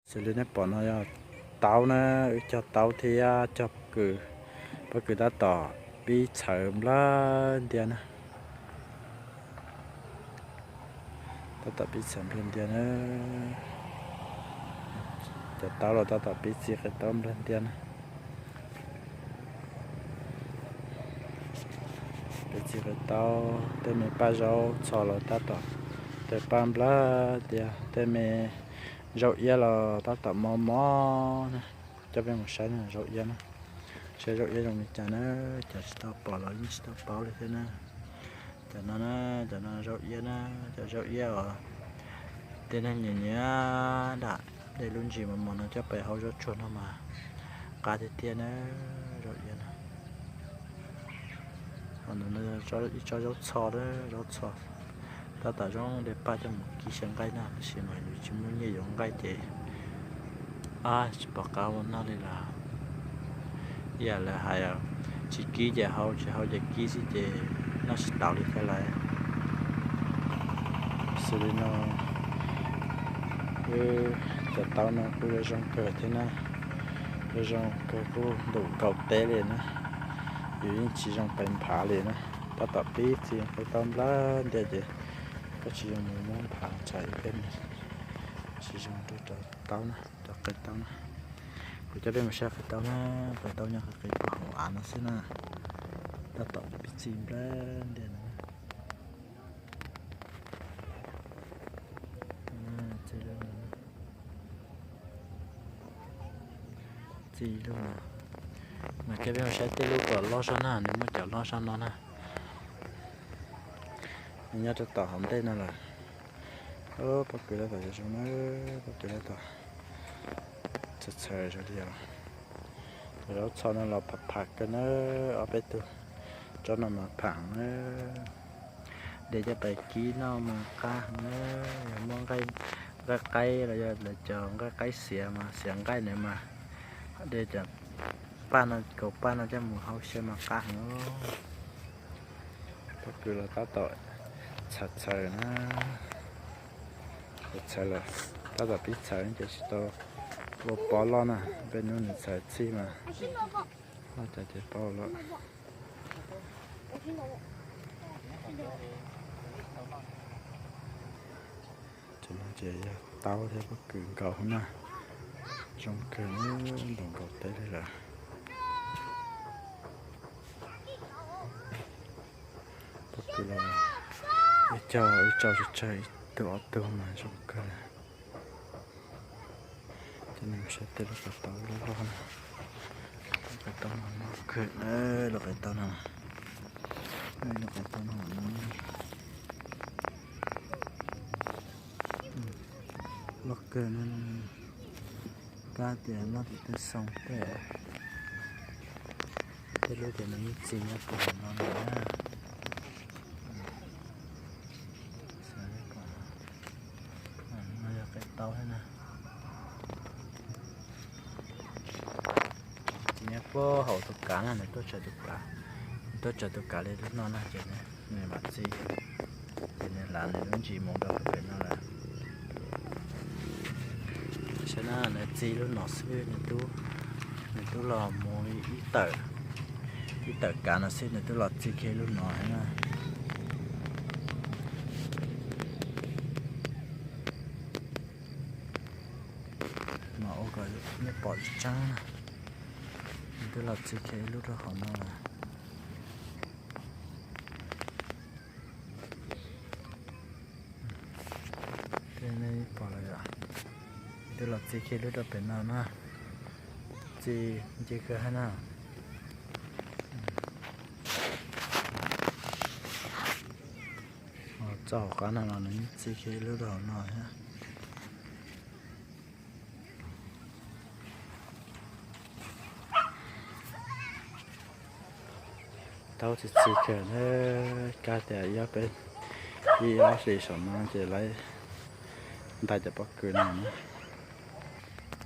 Xws li nej pom no yog taub na, wb cog taub thiab cog pob kws. Pob kws tab tom pib txhawv nplawg ntiag na. Tab tom pib txhawv nplawg ntiag na. Cov taub los tab tom pib txi qe taub nplawg ntiag na. Pib txi qe taub, tej me paj zaub txhos los tab tom tawg paj nplawg ntiag, tej me zaub iab los tab tom mos mos na. Coj peb mus saib zaub iab na, saib zaub iab zoo li cas na. Cov tsis tau pom los yeej tsis tau paub li thiab na. Cov no na, cov no zaub iab na, cov zaub iab os. Tej neeg nyiam nyiam dam dej lub ntsis mos mos no coj pais hau zaub tsuag no mas qab tiag tiag na, zaub iab na. Ib tsob zaub txho, zaub txho tab tom zoo de paj coj mus kib xyaw nqaij na, tab sis mas yus tsis muaj nyiaj yuav nqaij ces tsis pom qab ua noj li lawm. Ib yam lawv hais, tsis kib ces hau, tsis hau ces kib xwb ces noj tsis tau li thiab lawm. Xws li no, wb cov taub no kuj yuav zoo kawg thiab na, yuav zoo kawg kuj ntum nkaus teb li na. Yus yeej tsis zoo pais nphav li na, tab tom pib txi qe taub nplawg ntiag ces koj tsis zoo mus muab nphav tsam ib pliag tsis zoo rau cov taub na, cov qe taub na. Kuv coj peb mus saib qe taub na, qe taub nyob qe qe puag hauv av no xwb na. Tab tom pib txi nplawg ntiag no. Txi lub no, mas coj peb mus saib tej lub kom loj zog na, nws muaj cov loj zog no na. Nws nyob rau tom hauv ntej no lawm. Pob kws tab tom zoo na, pob kws tab tom txhawv txhawv zoo li os. Cov zaub txho no los pham pham kawg na, ob peb tug tsob no mas pham na. De coj pais kib noj mas qab heev na. Yog muaj nqaij qaib los yog lawv cov nqaij qaib xiav mas xiav nqaij ntawd mas de cov paj no, kaus paj no coj mus hau xyaw mas qab heev. Pob kws los tab tom txhawv txhawv na, txhawv lawm, tab tom pib txhawv ces tsis tau ua pob loj na, peb hnub nws txhawv txhij mas loj cas ces pob loj. Ces no ces yog taub thiab pob kws nkaus na, zoo kawg, ntaus nkaus teb li lawm. Pob kws los ib co ib co tsawg tsawg ib tug ob tug mas zoo kawg. Ces nej saib tej lub qe taub loj loj na, lub qe taub no loj kawg, lub qe taub no, lub qe taub no loj kawg na. Kab tias noj tim tej xoo tej, tej lub ces nws yeej txi nyob puag hauv no lawm na. No yog qe taub thiab na. Txi nyob puag hauv tus kav na, nws tuaj tsawv tus kav, nws tuaj tsawv tus kav li lub no na ces nws mam txi, ces nws hlav nws lub ntsis mus rau pem no lawm. Saib na, nws txi lub no xwb, nws twb los mus ib tawm, ib tawm kav no xwb nws twb los txi kiag lub no na. Mas ua kom nej pom tseeb tseeb na, nws twb los txi kiag ib lub rau hauv no lawm. Tej nej pom lawm yom, twb los txi kiag lub rau pem no na, txi nce kawg hab na. Txoj hauv qab no los nws txi kiag lub rau hauv no thiab. Taub txi txi kawg na, kab tias ib ob peb, ib ob hlis saum no ces lawv ntais cov pob kws no na.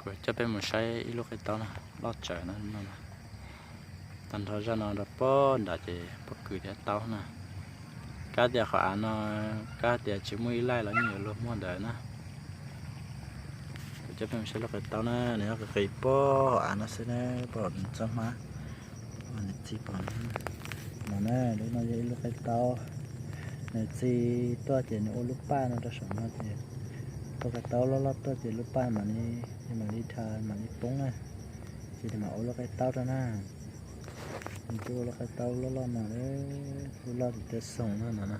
Kuv coj peb mus saib ib lub qe taub no, loj tsawv no no. Tag nrho zaj no rau pem nram ces pob kws thiab taub na. Kab tias qhov av no, kab tias tsis muaj ib laij los yeej yuav luag muaj ntawd na. Kuv Peb saib lub qaib taub na, nws nyob qis qis pog hauv av no xwb na, pog nws txoj hmab, nws txi pog no na. Lub no yog ib lub qaib taub, nws txi tuaj ces nws ua lub paj no rau saum no ces tua qaib taub loj loj tuaj ces lub paj mam li, mam li dha mam li poob na, ces nws mam ua lub qaib taub rau na. Nws twb ua lub qaib taub loj loj no, lub loj tim tej xoo no no na.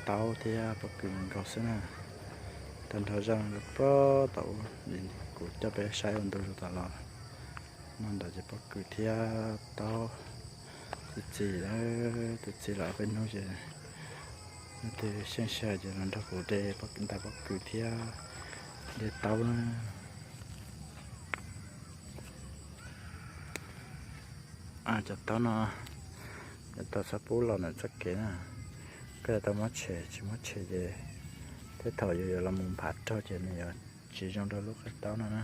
Taub thiab pob kws nkaus xwb na. Tag nrho zaj no puag thaum ub kuv coj peb saib ua ntu zus tas los, no ntawd ces pob kws thiab taub txi txiv lawm, txi txiv lawm peb hnub ces leej twg xyeej sij hawm ces los nrog kuv de ntais pob kws thiab de taub na. Cov taub no, cov taub txhob pub los ntawm txoj kev na. Koj yuav tau muab tshem, tsis muab tshem ces tej thaum yus yuav los mus nphav raug ces nws yuav tsis zoo rau lub qaib taub no na.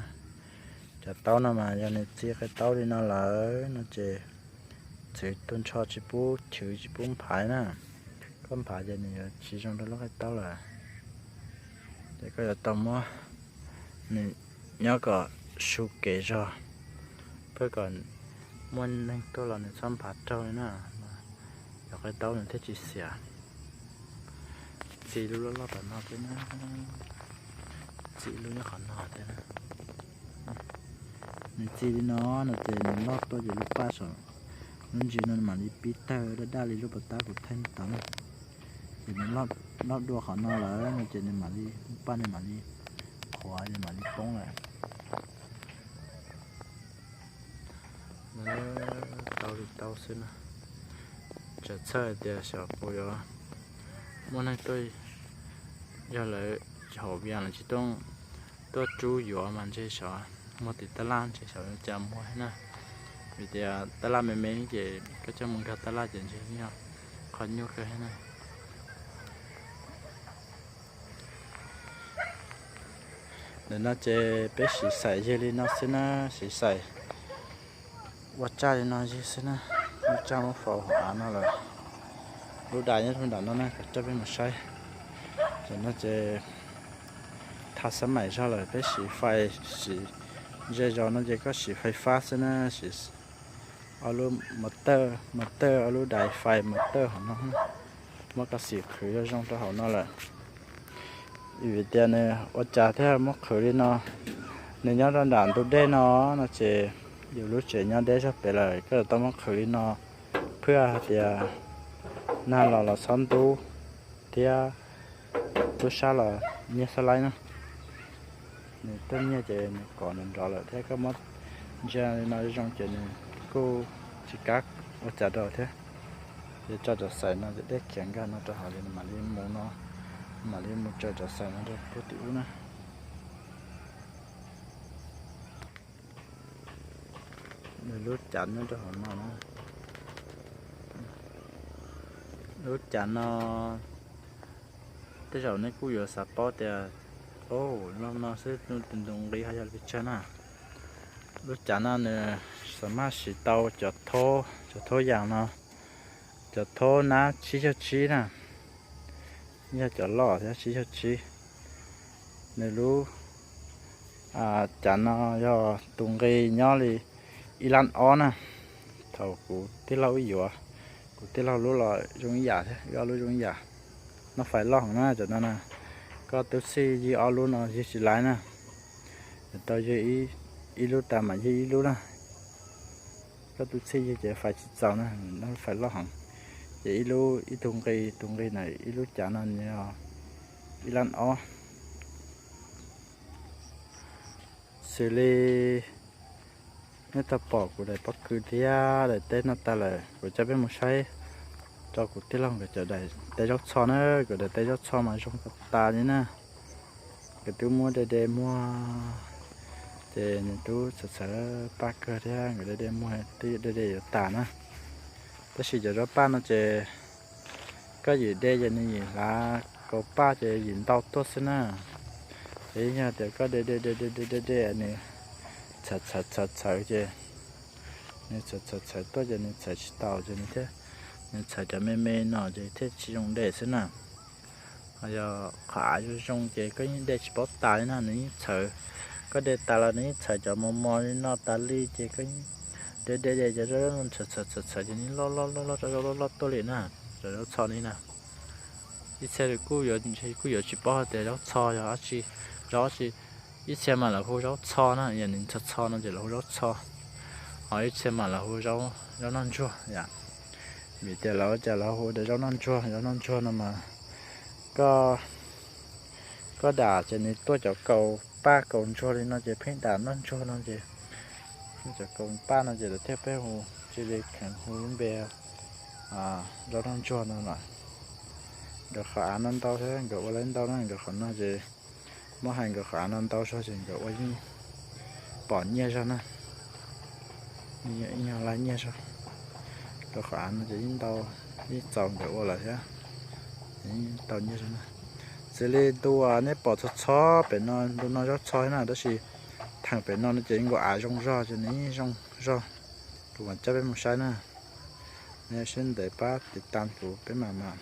Cov taub no mas yog nws txi qaib taub li no lawm no ces txwv tuag nrho tsis pub chwv tsis pub nphav na. Koj nphav ces nws yuav tsis zoo rau lub qaib taub lawm. Ces koj yuav tau muab nws nyob kom su kev zog, pab kom muaj neeg tuaj los nws txhob nphav raug li na. Cov qaib taub nws thiaj tsis xiam. Txi lub loj loj tom no thiab na, txi lub nyob qhov no thiab na. Nws txi li no no ces nws loj tuaj ces lub paj saum lub ntsis no mam li pib tawg daj daj li lub pas tab kuv thaij tod na. Ces nws loj dua qhov no lawm no ces nws mam li, lub paj nws mam li qhuav ces mam li poob lawm. Taub li taub xwb na. Txawm txhawj tias xyov puas yuav muaj neeg tuaj, yog lawv haum vias lawv tsis tuaj, tuaj rub yuav mas ntshe xyov muag tim tab laj ntshe xyov cas muag thiab na. Vim tias tab laj me me ces koj coj mus nkag tab laj ces ntshe yog qhov nyuaj kawg thiab na. Ntawm no ces peb siv xaim yig li no xwb na, siv xaim ua tsaj li no yig xwb na, ua tsaj muab faus hauv av no lawm. Lub dais nyob rau nram no na, kom coj peb mus saib. Ntawm no ces thaum xab maim zog lawm peb siv fais siv, ze zos no ces koj siv fais fab xwb na, siv ob lub mos tawj, mos tawj ob lub dais fais mos tawj hauv no, muab koj xim qhwv zoo zoo rau hauv no lawm. Vim tias nws ua cas thiaj muab qhwv li no, nws nyob rau nram ntug dej no, no ces yus lub tsev nyob deb zog pem lawm koj yuav tau muab qhwv li no, phwj hais tias nag los los txhob ntub thiab tub sab los nyiaj txhob laib na. Nws tuaj nyiaj ces nws kov nrov nrov lawm thiab koj muab ntsia li no zoo ces nws kuj tsis kam ua cas rau thiab. Ces tso cov xaim no ces dej khiav nkag no rau hauv ces nws mam li mus no, mam li mus tso cov xaim no rau puag tim ub na. Nws lub cav nyob rau hauv no na. Lub cav no tej zaum nej kuj yuav xav paub tias, o, lub no xwb nws tus ntug nqi ho yog li pes tsawg na. Lub cav no nws xam maj siv tau cov thaub, cov thaub yas no, cov thaub nab tsib caug tsib na, yog cov loj thiab tsib caug tsib. Nws lub cav no yog tus nqi nyob li ib lab ob na. Thaum kuv tij laug wb yuav, kuv tij laug lub los zoo ib yam thiab, wb ob lub zoo ib yam. Noj fais loj heev na cov no na. Koj tub txij yig ob lub no yig tsis laib na. Tau yig ib lub tas mam yig ib lub na. Koj tub txij yig ces fais tsis txaus na, noj fais loj heev. Ces ib lub ib tug nqi, tus nqi na ib lub cav no yog ib lab ob. Xws li nej tau pom kuv daim pob kws thiab daim teb no tag lawm, kuv coj peb mus saib rau kuv tij laug nkawd cov daim teb zaub txhoj na. Kuv daim teb zaub txhoj mas zoo tas tas li na. Nkawd twb muab de de muag, ces nws twb txhawv txhawv paj kawg thiab, nkawd de de muag twb de de yuav tas na. Tab sis cov zaub paj no ces koj yim de ces nws yim hlav kaus paj ces yim ntau tuaj xwb na. Ces yog tias koj de de de de de de de nws txhawv txhawv txhawv txhawv ces nws txhawv txhawv txhawv tuaj ces nws txhawv tsis taus ces nws thiaj, nws txhawv cov me me no ces thiaj tsis zoo de xwb na. Ho yog qhov av zoo zoo ces koj yeej de tsis paub tas li na, nws yeej txhawv. Koj de tas los nws yeej txhawv cov mos mos li no tas li ces koj de de de cov zaub txhawv txhawv txhawv ces nws loj loj loj loj, cov zaub loj loj tuaj li na, cov zaub txho ni na. Ib txhia kuj yuav, kuj yuav tsis paub hais tias zaub txho yog dab tsi, zaub dab tsi. Ib txhia mas lawv hu zaub txho na, yog nws txho txho no ces lawv hu zaub txho. Ho ib txhia mas lawv hu zaub noj ntsuag yom. Vim tias lawv ua cas lawv hu tias zaub noj ntsuag, zaub noj ntsuag no mas koj, koj dam ces nws tuaj cov kaus paj kaus ntsuag li no ces pheej dam noj ntsuag no ces cov kaus paj no ces lawv thiaj pheej hu, cia li kheev hu lub npe zaub noj ntsuag no na. Nkawd qhov av no ntau thiab nkawd ua lawv ntau na, nkawd qhov no ces muab hais nkawd qhov av no ntau zog ces nkawd ua yeej pom nyiaj zog na. Ib nyuag laj nyiaj zog. Nkawd qhov av no ces yeej ntau, yeej txaus nkawd ua lawm thiab, yeej tau nyiaj zog na. Xws li ntu uas nej pom txho txho pem no, ntu no zaub txho na, tab sis theem pem no no ces nkaus av zoo zog ces nws yeej zoo zog. Kuv mam coj peb mus saib na. Nej siab ntev pab tiv tas kuv peb mam mam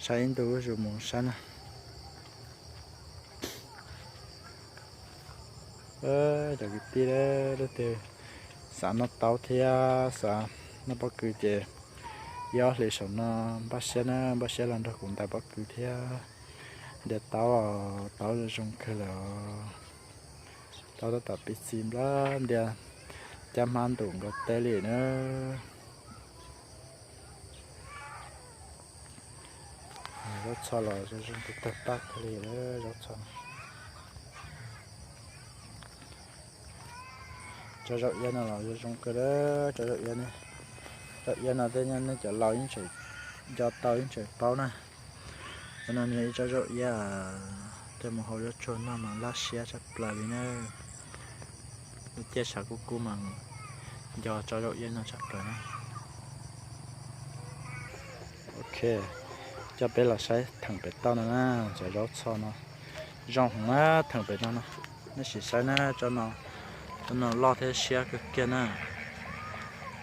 saib ib ntu zuj mus saib na. Cov kwv tij, leej twg xav noj taub thiab xav noj pob kws ces ib ob hlis saum no npaj siab na, npaj siab los nrog kuv ntais pob kws thiab. Ntiav taub, taub zoo kawg lawm. Taub tab tom pib txi nplab ntiag, caj hmab ntum nkaus teb li na. Zaub txho los zoo zoo tag tag paj kawg li lawm zaub txho. Tsob zaub iab no los zoo zoo kawg, tsob zaub iab, zaub iab no tej nej cov laus yeej tseem nco tau yeej tseem paub na. Cov no nws yog ib tsob zaub iab, coj mus hau zaub tsuag noj mas laj siab tshaj plaws li na. Lub caij sab kub kub mas nco tsob zaub iab no tshaj plaws na. Ok, coj peb los saib theem pem toj no na, cov zaub txho no zoo heev na, theem pem no no. Nej sim saib na, tsob no, tsob no loj thiab siab kawg kiag na.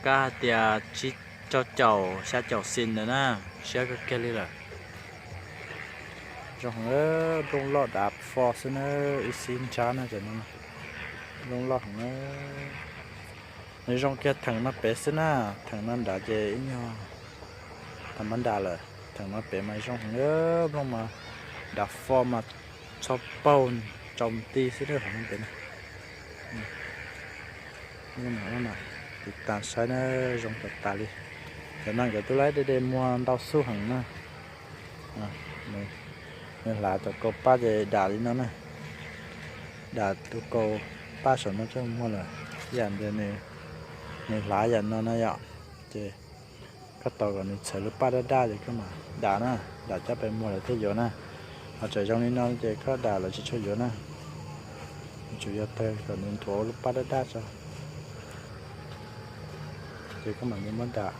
Kab hais tias tsib rau caum xya caum xis ntawd na, siab kawg kiag li lawm. Zoo heev, nplooj loj dav fo xwb na, ib xib ntsab na cov no, nplooj loj heev na. Nws zoo kiag theem no pem xwb na, theem no nrad ces ib nyuag tham ma nram lawm, theem no pem mas zoo heev, nplooj mas dav fo mas txho paug tsaus nti xwb na, hauv no pem na. Tiv tas saib na, zoo tas tas li. Cov no nkawd twb laib de de muag ntau xub heev na. Nws hlav cov kaus paj ces dam li no na. Dam tus kaus paj saum no coj muag lawm, yam ntawd nws hlav yam no na yom. Ces koj tos kom nws txhawv lub paj daj daj ces koj mam dam na, dam coj pem muag lawm thiaj yuav na. Ho tseem zoo li no ces koj dam lawv tsis tshua yuav na. Tsuas yog tawg kom nws nthuav lub paj daj daj tso, ces koj mam li muab dam.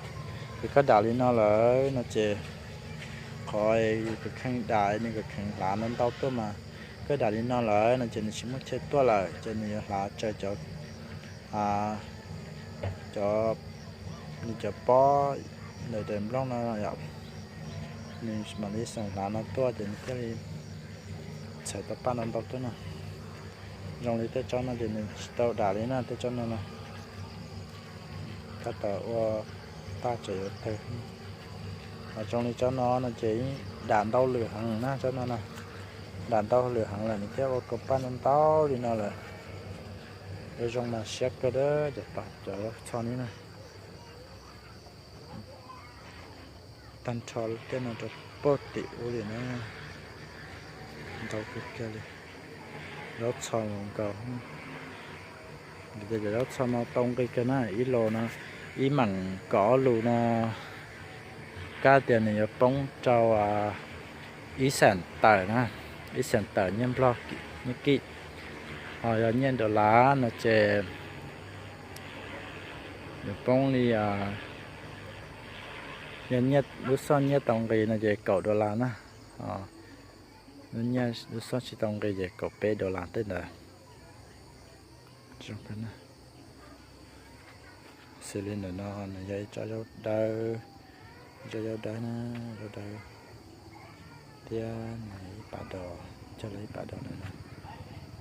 Ces koj dam li no lawm no ces qhov kws kheej dam nws kws kheev hlav no ntau tuaj mas, koj dam li no lawm no ces nws tsis muaj chaw tuaj lawm ces nws yuav hlav tsawg cov, cov, nws cov pob ntawm daim nplooj no yom, nws mam li xeem hlav no tuaj ces nws thiaj li txhawv tau paj no ntau tuaj no. Zoo li tej tsob no ces nws tsis tau dam li na, tej tsob no no tab tom ua paj tseem yuav tawg. Ho zoo li tsob no no ces yeej dam ntau lwm heev na, tsob no na, dam ntau lwm heev lawm nws thiaj ua kaus paj ntau ntau li no lawm. Yuav zoo mas siab kawg dab cov tod cov txho ni na. Tag nrho lub caij no rau pem tim ub li na, ntau kawg kiag li. Zaub txho los nkaus, vim tias cov zaub txho no tau nqi kawg na, ib los no ib meem kaum ob lus no, kab tias nws yuav poob rau ib xeem tawm na, ib xeem tawm nyiaj nplog, nyiaj kij. Ho yog nyiaj dollar no ces yuav poob li, yog nyiaj, lub xoj nyiaj tau nqi no ces kaum dollar na. Lub nyiaj lub xob tsis tau nqi ces kaum peb dollar tej ntawd. Xws li ntawm no nws yog ib tsob zaub dawb, tsob zaub dawb na, zaub dawb thiab nws ib pas dos, cog lawm ib pas dos ntawm no,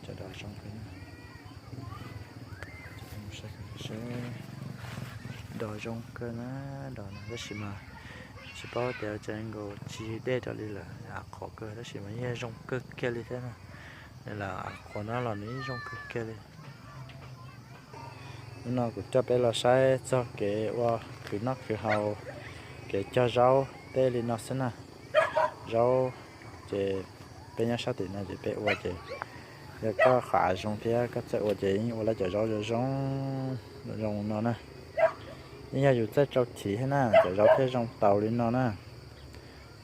cov dos zoo kawg na. Dos zoo kawg na, dos no tab sis mas tsis paub tias cov nkaus tsis dej rau li lawm, av qhuav kawg tab sis mas yeej zoo kawg kiag li thiab na. Lawm av qhuav no los nws yeej zoo kawg kiag li. Hnub no kuv coj peb los saib txog kev ua khwv noj khwv haus, kev cog zaub tej li no xwb na. Zaub ces peb nyob sab tim no ces peb ua ces yog koj qhov av zoo thiab koj txawj ua ces yeej ua lawv cov zaub zoo zoo, zoo no na. Yeej yog yus txawj rau chiv thiab na cov zaub thiaj zoo taus li no na.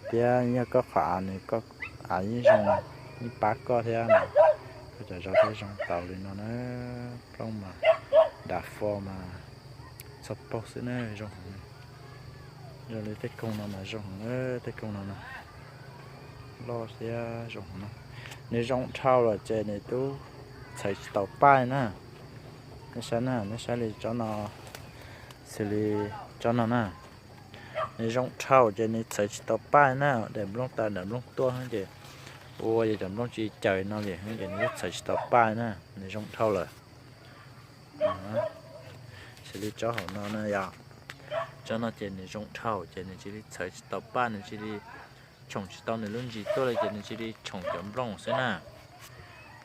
Thiab yog koj qhov av nws, koj av yeej zoo, yeej pab koj thiab mas koj cov zaub thiaj zoo taus li no na. Plooj mas dav fo mas txog paug xwb na, zoo heev. Zoo li tej koog no mas zoo heev, tej koog no na loj thiab zoo heev no. Nws zoo dhau lawm ces nws twb txhawv tsis tau paj na. Nej saib na, nej saib li tsob no, xws li tsob no na, nws zoo dhau ces nws txhawv tsis tau paj na, daim nplooj tas daim nplooj tuaj ces ua ces cov nplooj tsis caws no li ces nws txhawv tsis tau paj na, nws zoo dhau lawm. Xws li tsob hauv no na yom, tsob no ces nws zoo dhau ces nws cia li txhawv tsis tau paj, nws cia li tshoom tsis tau nws lub ntsis tuaj li ces nws cia li tshoom cov nplooj xwb na.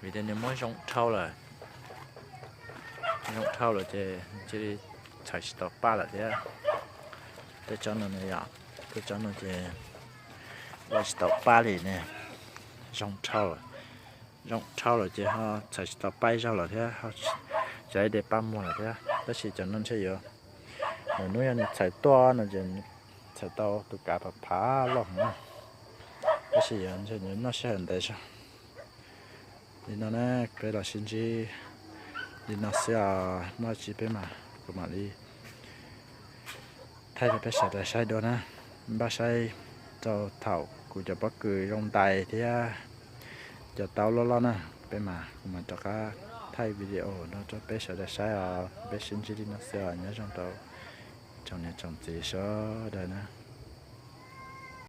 Vim tias nws muab zoo dhau lawm, zoo dhau lawm ces nws cia li txhawv tsis tau paj lawm thiab. Tej tsob no na yom, tej tsob no ces ua tsis tau paj li ne, zoo dhau lawm. Zoo dhau lawm ces ho txhawv tsis tau paj ib zaug lawm thiab, cov ib de paj muag lawm thiab. Tab sis cov no ntshe yuav, lwm hnub yog nws txhawv tuaj no ces txhawv tau tus kav phav phav loj heev na. Tab sis yuav ntshe nws noj sij hawm ntev zog. Li no na, peb los sib ntsib li no xwb os, muaj tsi peb mas kuv mam li thaij rau peb sawv daws saib dua na. Npaj saib rau thaum kuv cov pob kws zoo ntais thiab cov taub loj loj na, peb mas kuv mam rov qab thaij video no rau peb sawv daws saib os. Peb sib ntsib li no xwb os, nyob zoo rau tsoom niam tsoom txiv sawv daws na.